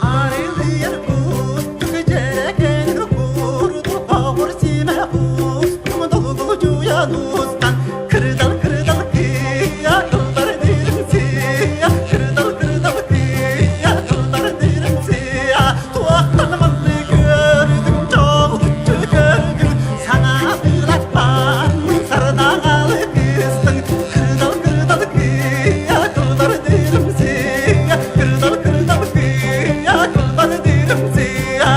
Арылыйар кустук дьэрэкээн курдук оҕур симэ кустуҥ долгучуйан устан кырдал кырдал кыйа кылбар дырымсыйа кырдал кырдал кыйа кылбар дырымсыйа туохтан маннык көрдүҥ чоҕулуччу көрдүҥ саҥа сардаҥалы кыстың кырдал кырдал кыйа кылбар дырымсыйа кырдал кырдал кыйа кылбар дырымсыйа.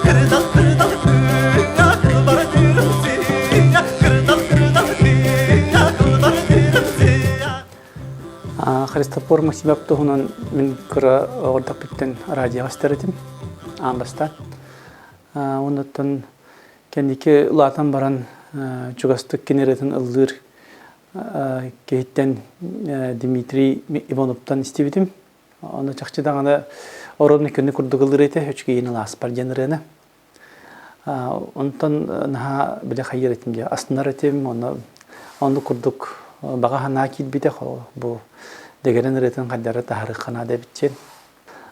Кырдал кырдал кыйа кылбар дырым кырдал кырдал кыйа кылбар дырым. Христофор Максимов туһунан мин кыра оҕордохпуттан радиоҕа истэр этим аан бастаан. Оннуттан кэнники улаатан баран чугастык кинеретін ыллыыр киһиттэн Дмитрий Ивановтан истибитим. Ону чахчы даҕаны оруобуна күнү курдук ыллыыр этэ, үчүгэйин ылааспар диэн ырыаны. Онтон наһаа били хайыыр этим дии, астынар этим, онно оннук курдук баҕа санаа киирбитэ бу дэгэрэн ырыатын хайдары таһарыахха наада эбит диэн.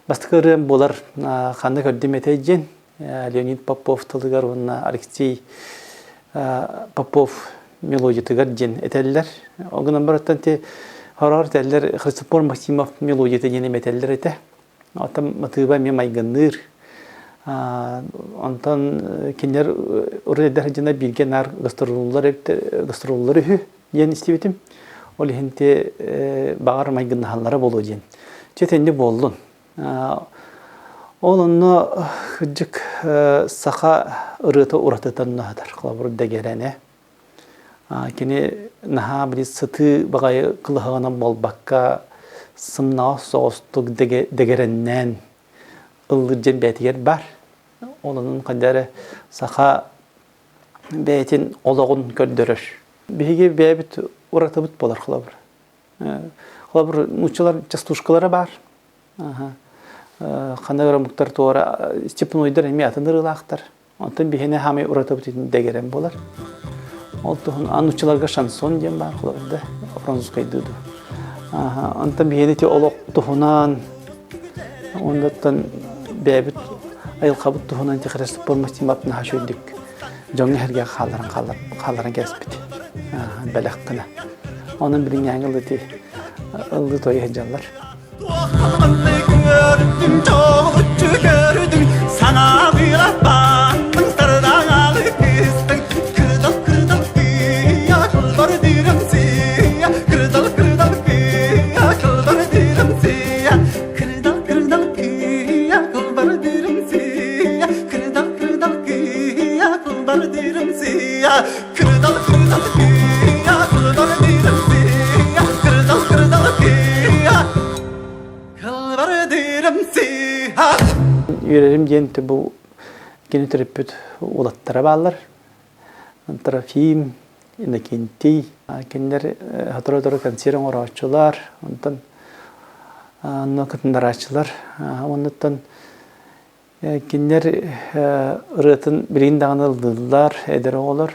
Бастакы ырыам буолар ханна көрдүм этэй диэн Леонид Попов тылыгар уонна Алексей Попов мелодиятыгар диэн этэллэр. Ол гынан барыттан ти хороор этэллэр Христофор Максимов мелодията диэн эми этэллэр этэ. Оттон матыыба эмиэ майгынныыр. Онтон кинилэр урут эдэр дьоно бииргэ наар гастроллар гастроллар үһү диэн истибитим. Ол иһин ти баҕар майгыннаһаллара буолуо диэн. Чэ итинник буоллун. Ол онно кырдьык саха ырыата уратытан наһатар. Холобур дэгэрэнэ. Кини наһаа били сытыы баҕайы кылыһаҕынан буолбакка сымнаҕас соҕустук дэгэрэннээн ыллыыр диэн бэйэтигэр баар. Ол онон хайда эрэ саха бэйэтин олоҕун көрдөрөр. Биһиги бэйэбит уратыбыт буолар холобур. Холобур, нууччалар частушкалара баар. Ханна омуктар туора степнойдар эмиэ атын ырыалаахтар. Онтон биһиэнэ хаамай уратыбыт дэгэрэн буолар. Ол туһун нууччаларга шансон диэн баар холобур да французскайдыы дуу. Онтон биһиэнэ ити олох туһунан оннуттан бэйэбит айылҕабыт туһунан техрестопор мастимап наһаа үчүгэйдик дьоҥҥо эһэргэ хаалларан хаалларан кээспит бэлэх гына. Онон билиҥҥээҥи ыллыы ыллыы тойо сылдьаллар. Көрдүм, чоҕулуччу көрдүм, санаабыылаппаттың, сардаҥалы кыстың, кырдал кырдал кыйа, кылбар дырым сыйа, кырдал кырдал кыйа, кылбар дырым сыйа, кырдал кырдал кыйа, кылбар дырым сыйа, кырдал кырдал кыйа, кылбар дырым сыйа, кырдал кырдал кыйа, кылбар дырым сыйа, кырдал кырдал кыйа, кылбар дырым сыйа. Үөрэрим диэн бу кини төрөппүт уолаттара бааллар. Трофим, Иннокентий кинилэр сотору-сотору концерт оҥорооччулар, онтон онно кытыннарааччылар. Оннуттан кинилэр ырыатын билигин даҕаны ыллыыллар, эдэр оҕолор.